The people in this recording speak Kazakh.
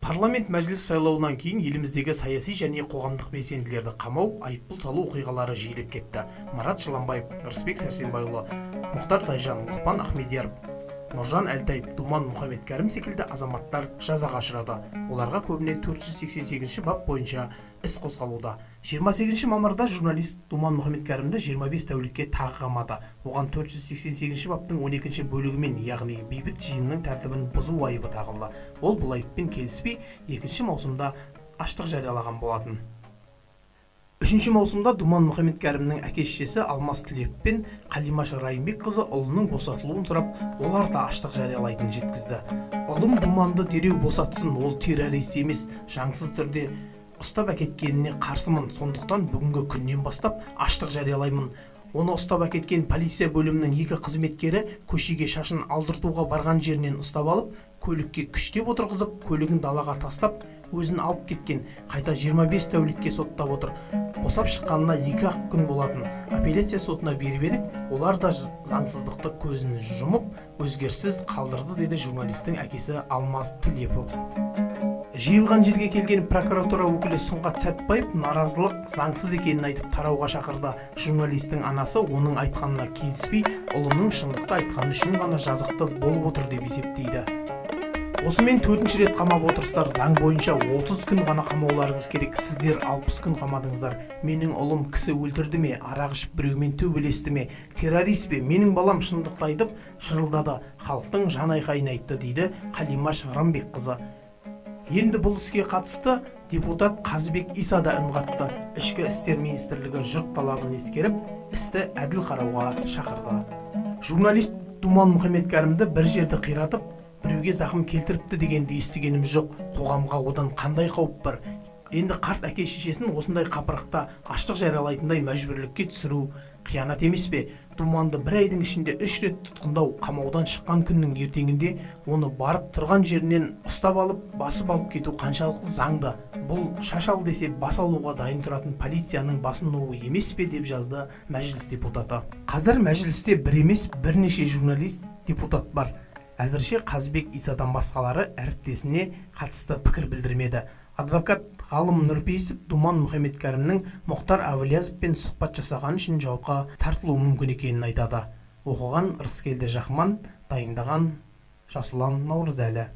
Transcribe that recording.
Парламент Мәжіліс сайлауынан кейін еліміздегі саяси және қоғамдық белсенділерді қамау, айыппұл салу оқиғалары жиілеп кетті. Марат Жыланбаев, Рысбек Сәрсенбайұлы, Мұхтар Тайжан, Лұқпан Ахмедияров, Нұржан Әлтаев, Думан Мұхамедкәрім секілді азаматтар жазаға ұшырады. Оларға көбіне 488 бап бойынша іс қозғалуда. 28 мамырда журналист Думан Мұхамедкәрімді 25 тәулікке тағы қамады. Оған 488 баптың 12 бөлігімен, яғни бейбіт жиынның тәртібін бұзу айыбы тағылды. Ол бұл айыппен келіспей, 2 маусымда аштық жариялаған болатын. 3 маусымда Думан Мұхамедкәрімнің әке-шешесі Алмас Тілепов пен Қалимаш Райымбекқызы ұлының босатылуын сұрап, олар да аштық жариялайтынын жеткізді. «Ұлым Думанды дереу босатсын, ол террорист емес, заңсыз түрде ұстап әкеткеніне қарсымын, сондықтан бүгінгі күннен бастап аштық жариялаймын. Оны ұстап әкеткен полиция бөлімінің екі қызметкері көшеге шашын алдыртуға барған жерінен ұстап алып, көлікке күштеп отырғызып, көлігін далаға тастап, өзін алып кеткен. Қайта 25 тәулікке соттап отыр. Босап шыққанына 2-ақ күн болатын. Апелляция сотына беріп едік, олар да заңсыздықты көзін жұмып, өзгеріссіз қалдырды», – деді журналистің әкесі Алмас Тілепов. Жиылған жерге келген прокуратура өкілі Сұңғат Сәтбаев наразылық заңсыз екенін айтып, тарауға шақырды. Журналистің анасы оның айтқанына келіспей, ұлының шындықты айтқаны үшін ғана жазықты болып отыр деп есептейді. «Осымен төртінші рет қамап отырсыздар. Заң бойынша 30 күн ғана қамауларыңыз керек, сіздер 60 күн қамадыңыздар. Менің ұлым кісі өлтірді ме, арақ ішіп біреумен төбелесті ме, террорист пе? Менің балам шындықты айтып шырылдады, халықтың жан айқайын айтты», – дейді Қалимаш Рымбекқызы. Енді бұл іске қатысты депутат Қазыбек Иса да үн қатты. Ішкі істер министрлігі жұрт талабын ескеріп, істі әділ қарауға шақырды. «Журналист Думан Мұхамедкәрімді бір жерді қиратып, біреуге зақым келтіріпті дегенді естігеніміз жоқ. Қоғамға одан қандай қауіп бар? Енді қарт әке шешесін осындай қапырықта аштық жариялайтындай мәжбүрлікке түсіру қиянат емес пе? Думанды бір айдың ішінде үш рет тұтқындау, қамаудан шыққан күннің ертеңінде оны барып тұрған жерінен ұстап алып, басып алып кету қаншалықты заңды? Бұл шаш ал десе бас алуға дайын тұратын полицияның басын нұуы емес пе?» – деп жазды Мәжіліс депутаты. Қазір Мәжілісте бір емес, бірнеше журналист депутат бар. Әзірше Қазыбек Исадан басқалары әріптесіне қатысты пікір білдірмеді. Адвокат Ғалым Нұрпейісов Думан Мұхамедкәрімнің Мұхтар Әблязовпен сұхбат жасағаны үшін жауапқа тартылуы мүмкін екенін айтады. Оқыған Рыскелді Жақман, дайындаған Жасұлан Наурызәлі.